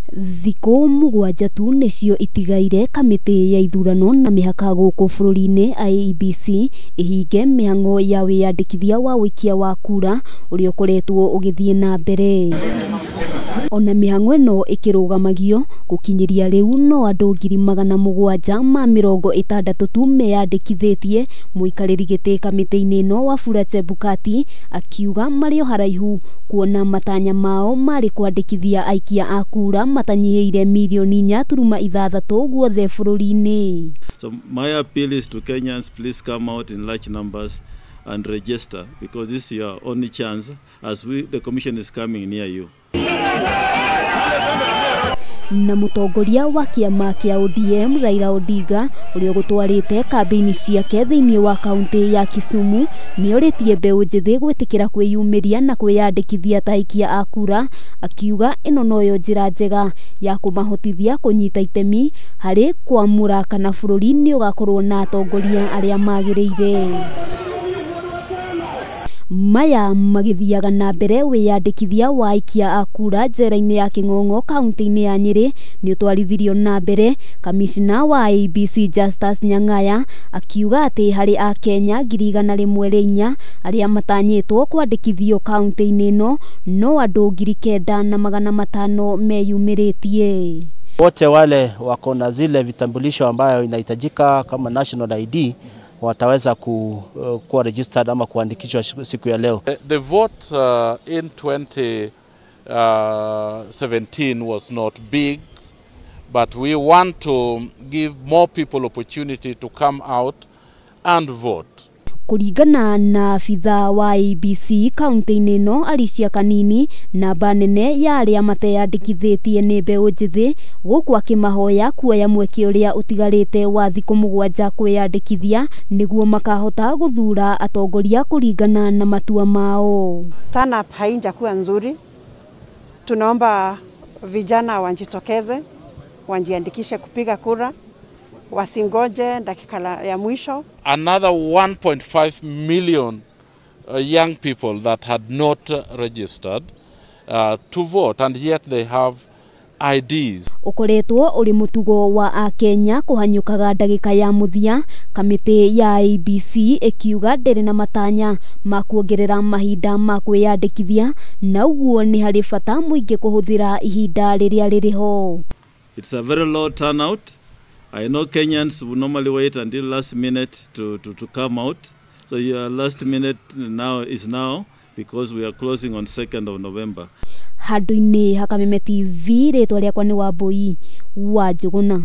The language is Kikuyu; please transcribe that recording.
Thikũ 7 tu nĩcio itigaire kamĩtĩ ya ithurano na mĩhaka gũkũ bũrũri-inĩ IEBC ĩhinge mĩhang'o ya wĩyandĩkithia wa ũikia wa kura ũrĩa ũkoretwo ũgĩthiĩ na mbere. Ona mĩhang'o ĩno ĩkĩrũgamagio gũkinyĩria rĩu no andũ 760,000 tu meyandĩkithĩtie. Mũikarĩri gĩtĩ kamĩtĩ-inĩ ĩno Wafula Chebukati akiuga marĩ o haraihu kuona matanya mao marĩ kwandĩkithia aikia a kura matanyihĩire mirioni 4.6 guothe bũrũri-inĩ. So my appeal is to Kenyans, please come out in large numbers and register, because this is your only chance as the commission is coming near you. Na mũtongoria wa kĩama kĩa ODM Raila Odinga ũrĩa ũgũtwarĩte kambĩini ciake thĩinĩ wa kaunti ya Kisumu nĩorĩtie mbeũ njĩthĩ gwĩtĩkĩra kwĩyumĩria na kwĩyandĩkithia ta aikia a kura, akiuga ĩno noyo njĩra njega ya kũmahotithia kũnyita itemi harĩ kwamũra kana bũrũri nĩ ũgakorwo na atongoria arĩa magĩrĩire. Maya magĩthiaga na mbere wĩyandĩkithia wa aikia a kura njera-inĩ ya Kĩng'ong'o kaunti-inĩ ya Nyĩrĩ nĩ ũtwarithirio na mbere. Kamishna wa IEBC Justus Nyang'aya akiuga atĩ harĩ Akenya 104,000 arĩa matanyĩtwo kwandĩkithio kaunti-inĩ ĩno no andũ 9,500 meyumĩrĩtie. Wote wale wako na zile vitambulisho ambayo inahitajika kama national ID wataweza kuwa registered ama kuandikishwa siku ya leo. The vote in 2017 was not big, but we want to give more people opportunity to come out and vote. Kũringana na abithaa wa IEBC kaunti-inĩ ĩno Alicia Kanini, namba nene ya arĩa mateyandĩkithĩtie nĩ mbeũ njĩthĩ, gũkũ akĩmahoya kuoya mweke ũrĩa ũtigarĩte wa thikũ 7 kwĩyandĩkithia nĩguo makahota gũthura atongoria kũringana na matua mao. Turn up haijakuwa nzuri, tunaomba vijana wajitokeze, wajiandikishe kupiga kura, wasingoje dakika ya mwisho. Another 1.5 million young people that had not registered to vote, and yet they have IDs. Ũkoretwo ũrĩ mũtugo wa Akenya kũhanyũkaga ndagĩka ya mũthia, kamĩtĩ ya IEBC ĩkiuga ndĩrĩ na matanya ma kuongerera mahinda ma kwĩyandĩkithia, na ũguo nĩ harĩ bata mũingĩ kũhũthĩra ihinda rĩrĩa rĩrĩ ho. It's a very low turnout. I know Kenyans would normally wait until last minute to come out. So your last minute now is now, because we are closing on 2nd of November. Handũ-inĩ ha Kameme TV, rĩtwa rĩakwa nĩ Wambui wa Njũgũna.